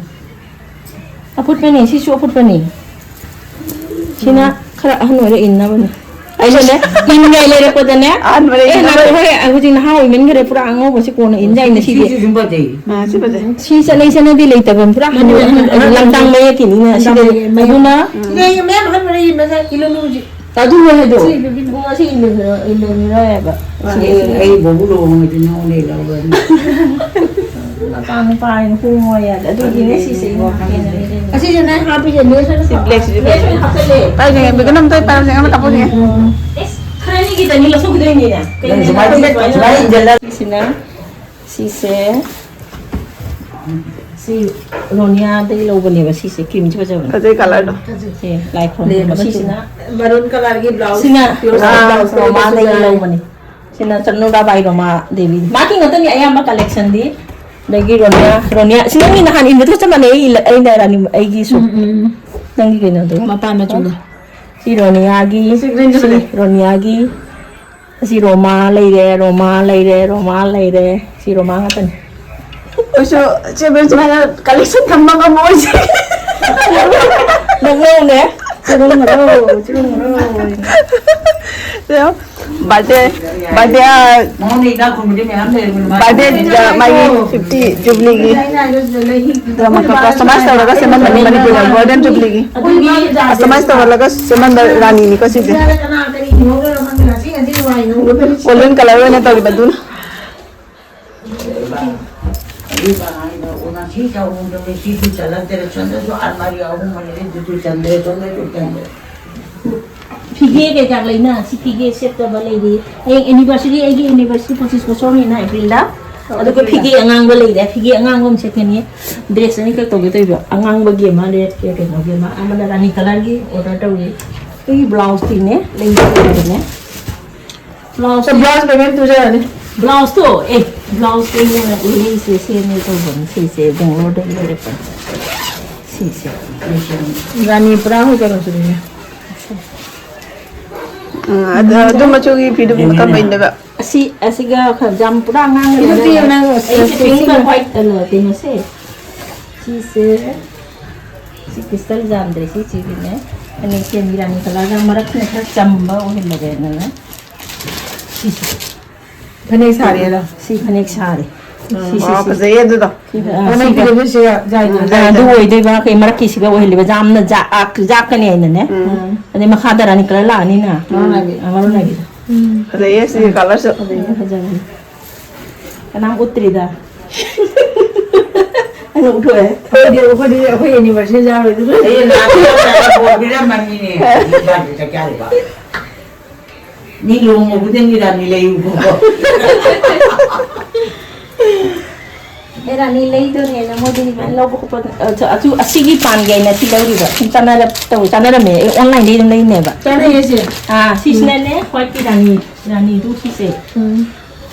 ꯑꯐꯨꯠꯄꯅꯤ, ꯁꯤꯁꯨ ꯑꯐꯨꯠꯄꯅꯤ꯫ ꯁꯤꯅ ꯈꯔ ꯑꯍꯟ ꯑꯣꯏꯔ ꯏꯟꯅꯕꯅꯤ꯫ ꯑꯩꯅꯅꯦ, ꯏꯟꯉꯥꯏ ꯂꯩꯔꯛꯄꯗꯅꯦ, ꯑꯍꯟ ꯑꯣꯏꯔ ꯑꯦ, ꯏꯟꯅꯕ꯫ ꯅꯠꯇꯦ, ꯍꯣꯏ, ꯍꯧꯖꯤꯛ ꯅꯍꯥ ꯑꯣꯏꯃꯟꯈꯔꯦ, ꯄꯨꯔꯥ ꯑꯉꯧꯕꯁꯤ ꯀꯣꯟꯅ ꯏꯟ ꯌꯥꯏꯅ ꯁꯤꯗꯤ꯫ ꯁꯤꯁꯨ ꯑꯗꯨꯝ ꯐꯖꯩ꯫ ꯑꯥ, ꯁꯤ ꯐꯖꯩ꯫ ꯁꯤ ꯆꯠꯅꯩ ꯆꯠꯅꯕꯤ ꯂꯩꯇꯕ, ꯄꯨꯔꯥ ꯃꯥꯅꯦ, ꯃꯥꯅꯦ, ꯑꯍꯟ, ꯑꯍꯟ ꯂꯝꯇꯥꯡ ꯑꯣꯏꯔꯤ꯫ ꯃꯌꯦꯛꯀꯤꯅꯤꯅ ꯂꯝꯇꯥꯡ ꯁꯤꯗꯗꯤ꯫ ꯃꯌꯦꯛ, ꯃꯌꯦꯛ꯫ ꯑꯗꯨꯅ ꯁꯤꯗ ꯃꯌꯥꯝ ꯑꯍꯟ ꯑꯣꯏꯔ ꯏꯟꯕꯁꯦ ꯏꯜꯂꯨ ꯂꯨ ꯍꯧꯖꯤꯛ꯫ ꯑꯗꯨꯅꯦ ꯍꯥꯏꯗꯣ꯫ ꯁꯤ ꯏꯜꯂꯨ-, ꯏꯜꯂꯨ-, ꯁꯤ ꯏꯜꯂꯨ-, ꯏꯜꯂꯨꯔꯣꯏꯕ꯫ ꯃꯥꯅꯦ, ꯑꯩ, ꯑꯩ ꯕꯣꯕꯨ ꯂꯨꯍꯣꯡꯉꯗꯤ ꯅꯉꯣꯟꯗ ꯏꯜꯍꯧꯔꯅꯤ꯫ ꯃꯄꯥ ꯃꯄꯥ ꯍꯥꯏꯅ ꯍꯣꯡꯉꯣ ꯌꯥꯗꯦ꯫ ꯑꯗꯨꯒꯤꯅꯦ ꯁꯤꯁꯦ ꯑꯩꯅ ꯍꯥꯞꯀꯦꯅ ꯂꯩꯔꯤꯅꯦ꯫ ꯑꯁꯤꯁꯦ ꯅꯪ ꯍꯥꯞꯄꯤꯁꯦ lace ꯑꯣꯏꯅ ꯁꯤ black ꯁꯤꯁꯨ lace ꯑꯣꯏꯅ ꯍꯥꯞꯆꯜꯂꯦ꯫ ꯄꯥꯏꯁꯦ, ꯃꯤꯒ ꯅꯝꯇꯣꯏ ꯄꯥꯏꯔꯝꯁꯦ, ꯑꯃ ꯀꯥꯞꯄꯨꯁꯦ꯫ ꯎꯝ꯫ ꯑꯦꯁ, ꯈꯔ ꯑꯅꯤꯒꯤꯗꯅꯤ ꯂꯧꯊꯣꯛꯈꯤꯗꯣꯏꯅꯤꯅꯦ꯫ ꯅꯪ ꯁꯨꯃꯥꯏꯅ, ꯁꯨꯃꯥꯏꯅ ꯏꯟꯖꯜꯂ꯫ ꯁꯤꯁꯤꯅ, ꯁꯤꯁꯦ, ꯁꯤ ꯔꯣꯅꯤꯌꯥꯗꯒꯤ ꯂꯧꯕꯅꯦꯕ, ꯁꯤꯁꯦ, creamꯁꯦ ꯐꯖꯕꯅꯦ꯫ ꯐꯖꯩ colourꯗꯣ꯫ ꯁꯦ, ꯂꯥꯏ ꯈꯨꯔꯨꯝꯕ ꯂꯦꯝꯕ ꯁꯤꯁꯤꯅ꯫ Maroon colourꯒꯤ blouse, ꯁꯤꯅ pure ꯑꯥ, blouse ꯂꯩꯕ ꯔꯣꯃꯥꯗꯒꯤ ꯐꯖꯩ꯫ ꯂꯧꯕꯅꯦ꯫ ꯁꯤꯅ ꯆꯠꯅꯨꯔꯥꯕꯥꯏ ꯔꯣꯃꯥ ꯗꯦꯕꯤ꯫ ꯃꯥꯒꯤ ꯉꯥꯛꯇꯅꯤ ꯑꯌꯥꯝꯕ collectionꯗꯤ꯫ ꯑꯗꯒꯤ ꯔꯣꯅꯤꯌꯥ, ꯔꯣꯅꯤꯌꯥ, ꯁꯤ ꯅꯪꯒꯤ ꯅꯍꯥꯟ ꯏꯟꯕꯗꯨꯒ ꯆꯞ ꯃꯥꯟꯅꯩ, ꯑꯩ ꯏꯜꯂ-, ꯑꯩꯅ ꯔꯥꯅꯤ, ꯑꯩꯒꯤꯁꯨ꯫ ꯎꯝ, ꯎꯝ, ꯎꯝ꯫ ꯅꯪꯒꯤ ꯀꯩꯅꯣꯗꯣ꯫ ꯃꯄꯥꯟ ꯃꯆꯨꯗꯣ꯫ ꯁꯤ ꯔꯣꯅꯤꯌꯥꯒꯤ, ꯁꯤ greenꯗꯣ ꯁꯤ ꯐꯖꯩ꯫ ꯔꯣꯅꯤꯌꯥꯒꯤ꯫ ꯑꯁꯤ ꯔꯣꯃꯥ ꯂꯩꯔꯦ, ꯔꯣꯃꯥ ꯂꯩꯔꯦ, ꯔꯣꯃꯥ ꯂꯩꯔꯦ꯫ ꯁꯤ ꯔꯣꯃꯥ ꯉꯥꯛꯇꯅꯤ꯫ ꯑꯩꯁꯨ ꯆꯦ ꯕꯦꯝ ꯁꯨꯃꯥꯏꯅ collection ꯊꯝꯕ ꯉꯝꯃꯣꯏꯁꯦ꯫ ꯅꯣꯛꯅꯧꯅꯦ꯫ ꯆꯤꯔꯨꯝ ꯍꯔꯥꯎ, ꯆꯤꯔꯨꯝ ꯍꯔꯥꯎ꯫ ꯌꯦꯡꯉꯣ꯫ Birthday, birthday, ꯑ, ꯅꯉꯣꯟꯗ ꯏꯅꯥꯛ ꯈꯨꯟꯕꯗꯤ ꯃꯌꯥꯝ ꯂꯩꯔꯕꯅꯤ, ꯃꯥ birthday, ꯑ, ꯃꯥꯒꯤ fifty jubileeꯒꯤ ꯗꯃꯛꯇ customize ꯇꯧꯔꯒ ꯁꯦꯝꯍꯟꯕꯅꯤ ꯃꯅꯤꯄꯨꯔꯗ golden jubileeꯒꯤ꯫ ꯑꯗꯨꯒꯤ customize ꯇꯧꯍꯜꯂꯒ ꯁꯦꯝꯍꯟꯕ ꯔꯥꯅꯤꯅꯤꯀꯣ ꯁꯤꯁꯦ꯫ ꯀꯅꯥ ꯀꯔꯤ ꯏꯍꯧꯗꯣꯏꯅꯣ ꯈꯪꯗꯦ, ꯉꯁꯤ, ꯉꯁꯤ ꯅꯨꯡꯉꯥꯏ ꯅꯨꯡꯉꯥꯏ꯫ Golden colour ꯑꯣꯏꯅ ꯇꯧꯔꯤꯕ ꯑꯗꯨꯅ꯫ ꯑꯗꯨꯒ ꯑꯩꯅ ꯉꯁꯤ ꯇꯧꯍꯧꯗꯕ ꯁꯤꯁꯨ ꯆꯜꯂꯛꯇꯔꯦ꯫ ꯁꯣꯝꯗꯁꯨ ꯑꯜꯃꯥꯔꯤ ꯑꯍꯨꯝ ꯂꯩꯔꯦ, ꯑꯗꯨꯁꯨ ꯆꯟꯗ꯭ꯔꯦ, ꯁꯣꯝꯗꯁꯨ ꯆꯟꯗ꯭ꯔꯦ꯫ ꯐꯤꯒꯦ ꯀꯩꯀꯥ ꯂꯩꯅ, ꯁꯤ ꯐꯤꯒꯦ ꯁꯦꯠꯇꯕ ꯂꯩꯔꯤ꯫ ꯍꯌꯦꯡ anniversary, ꯑꯩꯒꯤ anniversary ꯄꯣꯆꯤꯁ ꯕꯣꯁꯣꯔꯅꯤꯅ ꯑꯦꯄ꯭ꯔꯤꯜꯗ꯫ ꯑꯣ, ꯑꯗꯨꯒ ꯑꯦꯄ꯭ꯔꯤꯜꯗ꯫ ꯐꯤꯒꯦ ꯑꯉꯥꯡꯕ ꯂꯩꯔꯦ, ꯐꯤꯒꯦ ꯑꯉꯥꯡꯕ ꯑꯃ ꯁꯦꯠꯀꯅꯤ꯫ ꯗ꯭ꯔꯦꯁ ꯑꯅꯤꯈꯛ ꯇꯧꯒꯦ ꯇꯧꯔꯤꯕ, ꯑꯉꯥꯡꯕꯒꯤ ꯑꯃ, ꯔꯦꯗ ꯀꯩꯅꯣꯒꯤ ꯑꯃ, ꯑꯃꯅ ꯔꯥꯅꯤ ꯀꯂꯔꯒꯤ ꯑꯣꯔꯗꯔ ꯇꯧꯔꯤ꯫ ꯑꯩꯒꯤ ꯕ꯭ꯂꯥꯎꯁꯇꯤꯅꯦ, ꯂꯩꯅꯦ꯫ ꯕ꯭ꯂꯥꯎꯁ ꯕ꯭ꯂꯥꯎꯁ ꯄꯦꯃꯦꯟ ꯇꯨꯖꯔꯅꯤ꯫ ꯕ꯭ꯂꯥꯎꯁꯇꯣ, ꯑꯦ, ꯕ꯭ꯂꯥꯎꯁꯇꯣ ꯑꯩꯅ ꯂꯩꯁꯦ ꯁꯦꯝꯃꯦ ꯇꯧꯕꯅꯤ꯫ ꯁꯤꯁꯦ ꯕꯦꯡꯒ꯭ꯂꯣꯔꯗꯒꯤ ꯂꯩꯔꯛꯄꯅꯤ꯫ ꯁꯤꯁꯦ꯫ ꯔꯥꯅꯤ ꯄꯨꯔꯥ ꯍꯣꯏ ꯀꯩꯅꯣꯁꯤꯅꯦ꯫ ꯎꯝ, ꯑꯗꯨ, ꯑꯗꯨ ꯃꯆꯨꯒꯤ ꯐꯤꯗꯨ ꯀꯝꯕꯩꯅꯦꯕ? ꯑꯁꯤ, ꯑꯁꯤꯒ ꯈꯔ ꯌꯥꯝ ꯄꯨꯔꯥ ꯑꯉꯥꯡ ꯁꯤꯗ ꯑꯣꯏꯔꯤꯉꯩꯗ ꯄꯤꯌꯨ ꯅꯪ, ꯑꯩꯁꯦ ꯁꯤ, ꯄꯤꯡ ꯁꯤ, ꯀ ꯋꯥꯏꯠ ꯀꯩꯅꯣ, ꯀꯩꯅꯣꯁꯦ꯫ ꯁꯤꯁꯦ, ꯁꯤ ꯀ꯭ꯔꯤꯁꯇꯜ ꯌꯥꯝꯗ꯭ꯔꯦ, ꯁꯤꯁꯤꯒꯤꯅꯦ꯫ ꯐꯅꯦꯛꯁꯦ ꯔꯥꯅꯤ ꯀꯂꯔꯒ ꯃꯔꯛꯁꯤꯅ ꯈꯔ ꯆꯝꯕ ꯑꯣꯏꯍꯜꯂꯒꯦꯅꯅꯦ꯫ ꯁꯤꯁꯦ꯫ ꯐꯅꯦꯛ ꯁꯥꯔꯦ ꯑꯗꯣ? ꯁꯤ ꯐꯅꯦꯛ ꯁꯥꯔꯦ꯫ ꯎꯝ, ꯁꯤꯁꯦ, ꯋꯥ, ꯁꯤ꯫ ꯐꯖꯩꯌꯦ ꯑꯗꯨꯗꯣ꯫ ꯁꯤ, ꯑ, ꯐꯅꯦꯛ ꯁꯤꯒ꯫ ꯐꯤꯗꯛꯁꯦ ꯌꯥꯏꯗꯅ, ꯑ, ꯑꯗꯨ ꯌꯥꯏꯗꯅ꯫ ꯑꯣꯏꯗꯣꯏꯕ, ꯀꯩ ꯃꯔꯛꯀꯤꯁꯤꯒ ꯑꯣꯏꯍꯜꯂꯤꯕ, ꯌꯥꯝꯅ ꯖꯥꯛ-, ꯑ, ꯖꯥꯛꯀꯅꯤ ꯍꯥꯏꯅꯅꯦ꯫ ꯎꯝ꯫ ꯑꯗꯩ ꯃꯈꯥꯗ ꯔꯥꯅꯤ ꯀꯂꯔ ꯂꯥꯛꯑꯅꯤꯅ꯫ ꯃꯔꯣꯟ ꯅꯥꯏꯕꯤ꯫ ꯑ, ꯃꯔꯣꯟ ꯅꯥꯏꯕꯤꯗꯣ꯫ ꯎꯝ꯫ ꯐꯖꯩꯌꯦ ꯁꯤꯒꯤ ꯀꯂꯔꯁꯨ꯫ ꯐꯖꯩꯌꯦ, ꯐꯖꯕꯅꯤ꯫ ꯀꯅꯥꯝ ꯎꯠꯇ꯭ꯔꯤꯗ꯫ ꯑꯩꯅ ꯎꯠꯊꯣꯛꯑꯦ꯫ ꯑꯩꯈꯣꯏꯗꯤ, ꯑꯩꯈꯣꯏꯗꯤ, ꯑꯩꯈꯣꯏ anniversary ꯌꯥꯎꯔꯣꯏ ꯑꯗꯨ꯫ ꯑꯩ ꯂꯥꯛꯄꯗ ꯄꯤꯔꯝꯃꯅꯤꯅꯦ꯫ ꯏꯁꯥꯁꯨ ꯆꯥꯛ ꯆꯥꯔꯨꯕ꯫ ꯃꯤ ꯂꯨꯍꯣꯡꯕ ꯈꯨꯗꯤꯡꯒꯤ ꯔꯥꯅꯤ ꯂꯩꯌꯨꯀꯣ꯫ ꯑꯦ, ꯔꯥꯅꯤ ꯂꯩꯗꯣꯏꯅꯦꯅ ꯃꯣꯏꯗꯤ ꯑꯗꯨꯃꯥꯏꯅ ꯂꯧꯕ ꯈꯣꯠꯄ, ꯑ, ꯑꯗꯨ, ꯑꯁꯤꯒꯤ ꯄꯥꯟꯒꯤ ꯑꯩꯅ ꯁꯤ ꯂꯧꯔꯤꯕ꯫ ꯁꯨꯝ ꯆꯥꯟꯅꯔꯞ-, ꯇꯧ-, ꯆꯥꯟꯅꯔꯝꯃꯦ꯫ ꯑꯩ online-ꯗꯩ ꯑꯗꯨꯝ ꯂꯩꯅꯦꯕ꯫ ꯆꯥꯟꯅꯩꯌꯦ ꯁꯤ꯫ ꯑꯥ, ꯁꯤꯁꯤꯅꯅꯦ, white-ꯀꯤ ꯔꯥꯅꯤ, ꯔꯥꯅꯤꯗꯨ ꯁꯤꯁꯦ꯫ ꯎꯝ꯫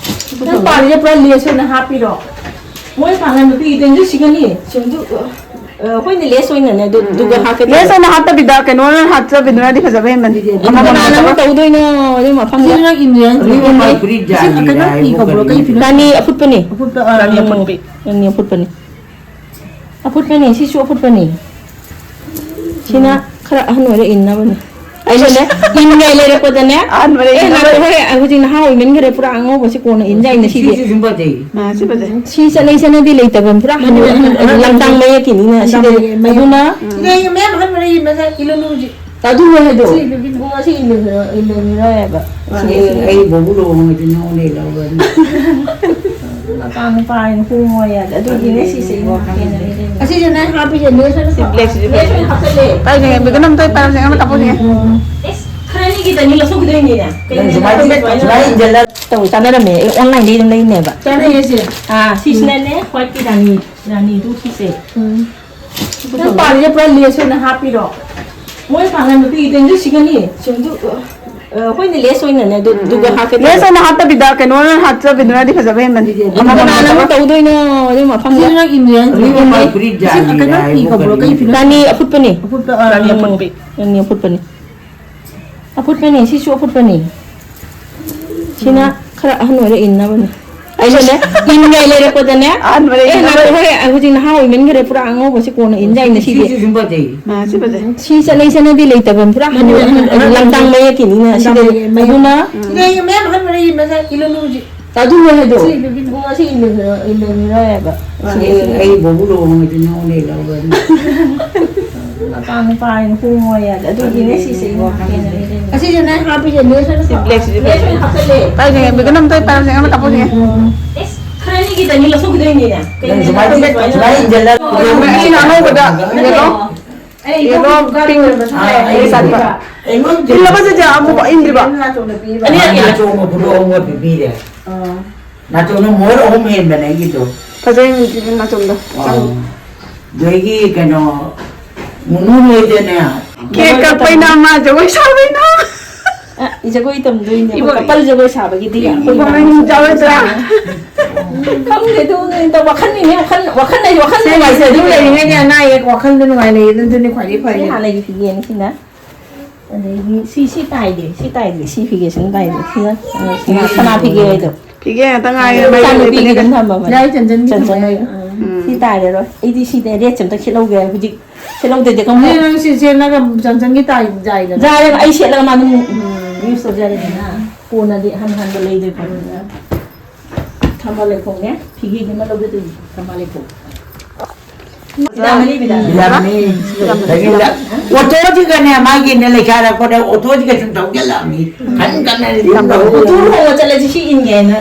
ꯅꯪ ꯄꯥꯜꯂꯤꯁꯦ ꯄꯨꯔꯥ lace ꯑꯣꯏꯅ ꯍꯥꯞꯄꯤꯔꯣ? ꯃꯣꯏ ꯄꯥꯜꯍꯟꯕ ꯄꯤꯗꯣꯏꯅꯦ, ꯁꯤꯒꯅꯤ꯫ ꯁꯤꯡꯗꯨ, ꯑ, ꯑꯩꯈꯣꯏꯅ lace ꯑꯣꯏꯅꯅꯦ, ꯑꯗꯨ, ꯎꯝ, ꯑꯗꯨꯒ ꯎꯝ꯫ ꯍꯥꯞꯀꯦ lace ꯇꯧꯕ꯫ ꯑꯣꯏꯅ ꯍꯥꯞꯇꯕꯤꯗ ꯀꯩꯅꯣ ꯑꯣꯏꯅ ꯍꯥꯞꯆꯕꯤꯗꯨꯅꯗꯤ ꯐꯖꯕ ꯍꯦꯟꯕꯅꯤ꯫ ꯑꯗꯨ ꯑꯃꯃꯝ ꯀꯅꯥꯅ ꯑꯃꯨꯛ ꯅꯠꯇꯕ꯫ ꯇꯧꯗꯣꯏꯅꯣ? ꯑꯗꯨ ꯃꯐꯝꯗ꯫ ꯁꯤ ꯅꯪ ꯏꯟꯗꯤꯌꯥꯟ ꯐꯨꯔꯤꯠ ꯁꯤ ꯀꯩꯅꯣ ꯐꯤ ꯀꯧꯕ꯭ꯔꯣ? ꯀꯩ ꯐꯤꯅꯣ? ꯔꯥꯅꯤ ꯑꯐꯨꯠꯄꯅꯤ꯫ ꯑꯐꯨꯠꯄ, ꯑ, ꯔꯥꯅꯤ ꯎꯝ꯫ ꯑꯐꯨꯠꯄꯤ꯫ ꯔꯥꯅꯤ ꯑꯐꯨꯠꯄꯅꯤ꯫ ꯑꯐꯨꯠꯄꯅꯤ, ꯁꯤꯁꯨ ꯑꯐꯨꯠꯄꯅꯤ꯫ ꯁꯤꯅ ꯈꯔ ꯑꯍꯟ ꯑꯣꯏꯔ ꯏꯟꯅꯕꯅꯤ꯫ ꯑꯩꯁꯨꯅꯦ, ꯏꯟꯉꯥꯏ ꯂꯩꯔꯛꯄꯗꯅꯦ, ꯑꯍꯟ ꯑꯣꯏꯔ ꯑꯦ, ꯏꯟꯅꯕꯅꯤ꯫ ꯉꯥꯏꯈꯣ, ꯍꯣꯏ, ꯍꯧꯖꯤꯛ ꯅꯍꯥ ꯑꯣꯏꯃꯟꯈꯔꯦ, ꯄꯨꯔꯥ ꯑꯉꯧꯕꯁꯤ ꯀꯣꯟꯅ ꯏꯟ ꯌꯥꯏꯅꯦ ꯁꯤꯗꯤ꯫ ꯁꯤꯁꯨ ꯁꯨꯝ ꯐꯖꯩ꯫ ꯑꯥ, ꯁꯤ ꯐꯖꯩ꯫ ꯁꯤ ꯆꯠꯅꯩ, ꯆꯠꯅꯕꯤ ꯂꯩꯇꯕ, ꯄꯨꯔꯥ ꯍꯅꯨ-, ꯍꯅꯨ-, ꯂꯝꯇꯥꯡ ꯃꯌꯦꯛꯀꯤꯅꯤꯅ ꯁꯤꯗꯤ꯫ ꯃꯥꯅꯦ, ꯃꯌꯦꯛ꯫ ꯑꯗꯨꯅ ꯎꯝ꯫ ꯂꯩ, ꯃꯌꯥꯝ ꯑꯍꯟ ꯑꯣꯏꯔ ꯏꯟꯕꯁꯦ ꯏꯜꯂꯨ ꯂꯨꯁꯤ꯫ ꯑꯗꯨꯅꯦ ꯍꯥꯏꯗꯣ꯫ ꯁꯤ ꯏꯜꯂꯨ-, ꯁꯤ ꯏꯜꯂꯨ-, ꯏꯜꯂꯨꯔꯣꯏ ꯍꯥꯏꯕ꯫ ꯁꯤ ꯑꯩ, ꯑꯩ ꯕꯣꯕꯨ ꯂꯨꯍꯣꯡꯉꯗꯤ ꯅꯉꯣꯟꯗꯩ ꯂꯧꯔꯅꯤ꯫ ꯃꯄꯥ ꯅꯨꯄꯥ ꯍꯥꯏꯅ ꯍꯣꯡꯉꯣ ꯌꯥꯗꯦ꯫ ꯑꯗꯨꯒꯤꯅꯦ ꯁꯤꯁꯦ ꯑꯩꯅ ꯍꯥꯞꯀꯦꯅ ꯂꯩꯔꯛꯏꯅꯦ꯫ ꯑꯁꯤꯁꯦ ꯅꯪ ꯍꯥꯞꯄꯤꯁꯦ lace ꯑꯣꯏꯅ ꯁꯤ black ꯁꯤꯗꯤ lace ꯑꯣꯏꯅ ꯍꯥꯞꯆꯜꯂꯦ꯫ ꯄꯥꯏꯁꯦ, ꯕꯤꯒꯟ ꯑꯝꯇ ꯄꯥꯏꯔꯝꯁꯦ, ꯑꯃ ꯀꯥꯞꯄꯛꯁꯦ꯫ ꯎꯝ꯫ ꯑꯦꯁ, ꯈꯔ ꯑꯅꯤꯒꯤꯗꯅꯤ ꯂꯧꯊꯣꯛꯈꯤꯗꯣꯏꯅꯤꯅꯦ꯫ ꯅꯪ ꯁꯨꯃꯥꯏꯅ ꯁꯨꯃꯥꯏꯅ ꯏꯟꯁꯤꯜꯂ ꯇꯧ ꯆꯥꯟꯅꯔꯝꯃꯦ꯫ ꯑꯩ online ꯗꯒꯤ ꯑꯗꯨꯝ ꯂꯩꯔꯤꯅꯦꯕ꯫ ꯆꯥꯟꯅꯩꯌꯦ ꯁꯦ꯫ ꯑꯥ, ꯁꯤꯁꯤꯅꯅꯦ, white ꯀꯤ ꯔꯥꯅꯤ, ꯔꯥꯅꯤꯗꯨ ꯁꯤꯁꯦ꯫ ꯎꯝ꯫ ꯅꯪ ꯄꯥꯔꯤꯁꯦ ꯄꯨꯔꯥ lace ꯑꯣꯏꯅ ꯍꯥꯞꯄꯤꯔꯣ? ꯃꯣꯏ ꯄꯥꯡꯒꯜ ꯅꯨꯄꯤꯒꯤꯗꯨ ꯁꯤꯒꯅꯤ꯫ ꯁꯨꯝꯗꯨ, ꯑ, ꯑꯩꯈꯣꯏꯅ lace ꯑꯣꯏꯅꯅꯦ, ꯑꯗꯨ, ꯑꯗꯨꯒ ꯍꯥꯞꯀꯦ ꯇꯧꯕ꯫ Lace ꯑꯣꯏꯅ ꯍꯥꯞꯇꯕꯤꯗ ꯀꯩꯅꯣ ꯑꯣꯏꯅ ꯍꯥꯞꯆꯕꯤꯗꯨꯅꯗꯤ ꯐꯖꯕ ꯍꯦꯟꯕꯅꯤ꯫ ꯑꯗꯨ ꯑꯃꯃꯝ ꯀꯅꯥꯅ ꯑꯃꯨꯛ ꯍꯥꯞꯆꯕ꯫ ꯇꯧꯗꯣꯏꯅꯣ? ꯑꯗꯨ ꯃꯐꯝꯗ꯫ ꯑꯁꯤ ꯅꯪ ꯏꯟꯗ꯭ꯔꯦ ꯍꯥꯏꯅ ꯏꯟꯗ꯭ꯔꯦ꯫ ꯀꯩꯅꯣ ꯐꯤ ꯀꯧꯕ꯭ꯔꯣ? ꯀꯩ ꯐꯤꯅꯣ? ꯔꯥꯅꯤ ꯑꯐꯨꯠꯄꯅꯤ꯫ ꯑꯐꯨꯠꯄ, ꯑ, ꯔꯥꯅꯤ ꯑꯐꯨꯠꯄꯤ꯫ ꯔꯥꯅꯤ ꯑꯐꯨꯠꯄꯅꯤ꯫ ꯑꯐꯨꯠꯄꯅꯦ, ꯁꯤꯁꯨ ꯑꯐꯨꯠꯄꯅꯦ꯫ ꯁꯤꯅ ꯈꯔ ꯑꯍꯟ ꯑꯣꯏꯔ ꯏꯟꯅꯕꯅꯦ꯫ ꯑꯩꯅꯅꯦ, ꯏꯟꯉꯥꯏ ꯂꯩꯔꯛꯄꯗꯅꯦ, ꯑꯍꯟ ꯑꯣꯏꯔ ꯑꯦ, ꯏꯟꯅꯕ꯫ ꯅꯠꯇꯦ, ꯍꯣꯏ, ꯍꯧꯖꯤꯛ ꯅꯍꯥ ꯑꯣꯏꯃꯟꯈꯔꯦ, ꯄꯨꯔꯥ ꯑꯉꯧꯕꯁꯦ ꯀꯣꯟꯅ ꯏꯟ ꯌꯥꯏꯅ ꯁꯤꯗꯤ꯫ ꯁꯤꯁꯨ ꯁꯨꯝ ꯐꯖꯩ꯫ ꯑꯥ, ꯁꯤ ꯐꯖꯩ꯫ ꯁꯤ ꯆꯠꯅꯩ ꯆꯠꯅꯗꯤ ꯂꯩꯇꯕ, ꯄꯨꯔꯥ ꯍꯅꯨ-, ꯃꯅꯤ, ꯍꯅꯨ-, ꯃꯅꯤ, ꯂꯝꯇꯥꯡ ꯃꯅꯤ꯫ ꯃꯌꯦꯛꯀꯤꯅꯤꯅ ꯁꯤꯗ꯫ ꯂꯝꯇꯥꯡ ꯃꯌꯦꯛ, ꯃꯌꯦꯛ꯫ ꯑꯗꯨꯅ ꯎꯝ꯫ ꯁꯤꯗ ꯃꯌꯥꯝ ꯑꯍꯟ ꯑꯣꯏꯔ ꯏꯟꯕꯁꯦ ꯏꯜꯂꯨ ꯂꯨ ꯍꯧꯖꯤꯛ꯫ ꯑꯗꯨ ꯍꯥꯏꯗꯣ꯫ ꯁꯤ ꯏꯜꯂꯨ-, ꯏꯜꯂꯨ-, ꯁꯤ ꯏꯜꯂꯨ-, ꯏꯜꯂꯨꯔꯣꯏꯕ꯫ ꯑꯩ, ꯑꯩ ꯕꯣꯕꯨ ꯂꯨꯍꯣꯡꯉꯗꯤ ꯅꯉꯣꯟꯗ ꯏꯜꯂꯧꯔꯅꯤ꯫ ꯃꯄꯥ ꯃꯄꯥ ꯍꯥꯏꯅ ꯍꯣꯡꯉꯣ ꯌꯥꯗꯦ꯫ ꯑꯗꯨꯒꯤꯅꯦ ꯁꯤꯁꯦ ꯏꯃꯥ ꯀꯩꯅꯣ ꯂꯩꯔꯦ꯫ ꯑꯁꯤꯁꯦ ꯅꯪ ꯍꯥꯞꯄꯤꯁꯦ lace ꯑꯣꯏꯅ ꯁꯤ black ꯁꯤꯁꯨ lace ꯑꯣꯏꯅ ꯍꯥꯞꯆꯜꯂꯦ꯫ ꯄꯥꯏꯅꯦ, ꯕꯤꯒꯟ ꯑꯝꯇ ꯄꯥꯏꯔꯝꯅꯦ, ꯑꯃ ꯀꯥꯞꯄꯛꯎꯅꯦ꯫ ꯎꯝ꯫ ꯏꯁ, ꯈꯔꯅꯤꯒꯤꯗꯅꯤ ꯂꯧꯊꯣꯛꯈꯤꯗꯣꯏꯅꯤꯅꯦ꯫ ꯅꯪ ꯁꯨꯃꯥꯏꯅ, ꯁꯨꯃꯥꯏꯅ ꯏꯟꯖꯜꯂ-, ꯑꯉꯧꯕꯗ, ꯌꯦꯜꯂꯣ꯫ ꯑꯩ ꯌꯦꯜꯂꯣ, ꯄꯤꯡ ꯄꯤꯡ꯫ ꯑꯣꯏꯔꯝꯕꯁꯨ ꯑꯥ, ꯌꯥꯏ꯫ ꯑꯩ ꯂꯩꯁꯥꯕꯤ꯫ ꯏꯜꯂꯕ ꯆꯦꯆꯦ, ꯑꯃꯨꯛ ꯏꯟꯗ꯭ꯔꯤꯕ? ꯑꯅꯤꯔꯛ ꯏꯜꯂꯦ꯫ ꯑꯅꯤꯔꯛ ꯏꯜꯂꯦ꯫ ꯑꯆꯣꯡꯕ ꯈꯨꯗꯣꯡ ꯑꯃ ꯄꯤꯕꯤꯔꯦ꯫ ꯑꯥ꯫ ꯅꯥꯆꯣꯝꯗꯣ ꯃꯣꯍꯣꯔ ꯑꯍꯨꯝ ꯍꯦꯟꯕꯅꯦ ꯑꯩꯒꯤꯗꯣ꯫ ꯐꯖꯩ ꯍꯧꯖꯤꯛꯀꯤ ꯅꯥꯆꯣꯝꯗꯣ꯫ ꯑꯥ꯫ ꯆꯪꯉꯤ꯫ ꯑꯗꯒꯤ ꯀꯩꯅꯣ, ꯃꯨꯅꯨ ꯃꯣꯏꯗꯅꯦ꯫ ꯀꯦꯛ ꯀꯛꯄꯩꯅ ꯑꯃ, ꯖꯒꯣꯏ ꯁꯥꯕꯩꯅ꯫ ꯑ, ꯖꯒꯣꯏ ꯇꯝꯗꯣꯏꯅꯦ꯫ ꯏꯕꯣ-, couple ꯖꯒꯣꯏ ꯁꯥꯕꯒꯤꯗꯤ ꯏꯕꯣ-, ꯑꯩꯈꯣꯏ ꯏꯕꯣ-, ꯅꯪ ꯌꯥꯎꯔꯣꯏꯗ꯭ꯔꯥ? ꯎꯝ, ꯈꯪꯗꯦ, ꯑꯗꯨ ꯅꯣꯏ ꯇꯧ-, ꯋꯥꯈꯜꯅꯤꯅꯦ, ꯋꯥꯈꯜ, ꯋꯥꯈꯜ ꯍꯥꯏꯁꯦ, ꯋꯥꯈꯜ ꯁꯦ, ꯅꯨꯡꯉꯥꯏꯁꯦ, ꯑꯗꯨ ꯑꯗꯨ ꯂꯩꯔꯤꯉꯩꯗꯤ ꯑꯅꯥ ꯑꯌꯦꯛ ꯋꯥꯈꯜꯗ ꯅꯨꯡꯉꯥꯏ ꯂꯩ, ꯑꯗꯨꯗꯨꯅꯦ ꯈ꯭ꯋꯥꯏꯗꯒꯤ ꯁꯤ ꯐꯔꯤꯁꯦ꯫ ꯍꯥꯟꯅꯒꯤ ꯐꯤꯒꯦꯅꯤ ꯁꯤꯅ꯫ ꯑꯗꯒꯤ ꯁꯤ, ꯁꯤ ꯇꯥꯏꯗꯦ, ꯁꯤ ꯇꯥꯏꯗꯦ, ꯁꯤ ꯐꯤꯒꯦꯁꯤꯅ ꯇꯥꯏꯗꯦ꯫ ꯁꯤꯅ, ꯑ, ꯁꯅꯥ, ꯁꯅꯥ ꯐꯤꯒꯦ ꯍꯥꯏꯗꯣ꯫ ꯐꯤꯒꯦ ꯉꯥꯛꯇ ꯉꯥꯏꯔꯦ, ꯃꯌꯥꯏ ꯃꯌꯥꯏ ꯂꯣꯏ ꯅꯨꯄꯤꯒꯤ ꯐꯅꯦꯛ ꯑꯗꯨꯝ ꯊꯝꯃꯕꯅꯦ꯫ ꯃꯌꯥꯏ ꯆꯟꯖꯟꯒꯤ ꯆꯟꯖꯟ ꯊꯝꯃꯦ꯫ ꯍꯣꯏ꯫ ꯎꯝ꯫ ꯁꯤ ꯇꯥꯏꯔꯔꯣꯏ꯫ ꯑꯩꯗꯤ ꯁꯤꯗ red ꯁꯦ ꯑꯝꯇ ꯁꯦꯠꯍꯧꯒꯦ꯫ ꯍꯧꯖꯤꯛ ꯁꯦꯠꯍꯧꯗ꯭ꯔꯗꯤ ꯈꯪꯕ꯭ꯔꯥ? ꯍꯧꯖꯤꯛ ꯅꯪ ꯁꯤ ꯁꯦꯠꯂꯒ ꯆꯟꯖꯟꯒꯤ ꯇꯥꯏ-, ꯇꯥꯏꯗꯅ꯫ ꯌꯥꯔꯦꯕ, ꯑꯩ ꯁꯦꯠꯂꯒ ꯃꯥ ꯑꯗꯨꯝ ꯎꯝ꯫ Use ꯇꯧꯖꯔꯦꯗꯅ꯫ ꯀꯣꯟꯅꯗꯤ ꯑꯍꯟ ꯑꯍꯟꯕ ꯂꯩꯗꯣꯏ ꯄꯣꯠꯅꯤꯅ꯫ ꯊꯝꯕꯥꯜ ꯂꯩꯈꯣꯛꯅꯦ, ꯐꯤꯒꯦꯒꯤ ꯑꯃ ꯂꯧꯒꯦ ꯇꯧꯔꯤꯅꯦ, ꯊꯝꯕꯥꯜ ꯂꯩꯈꯣꯛ꯫ ꯃꯤꯗꯥ ꯃꯅꯤ, ꯃꯤꯗꯥ꯫ ꯂꯝꯅꯤ꯫ ꯂꯝꯅꯤ꯫ ꯑꯣꯇꯣꯁꯤꯒꯅꯦ, ꯃꯥꯒꯤꯅꯦ, ꯂꯩꯁꯥꯔꯛꯄꯗ ꯑꯣꯇꯣꯁꯤꯒ ꯁꯨꯝ ꯊꯧꯖꯜꯂꯛꯑꯕꯅꯤ꯫ ꯈꯟ ꯀꯟꯅꯗꯤ ꯑꯗꯨꯝ ꯇꯧ꯫ ꯎꯇꯨ ꯂꯨꯍꯣꯡꯕ ꯆꯠꯂꯁꯤ ꯁꯤ ꯏꯟꯒꯦꯅ꯫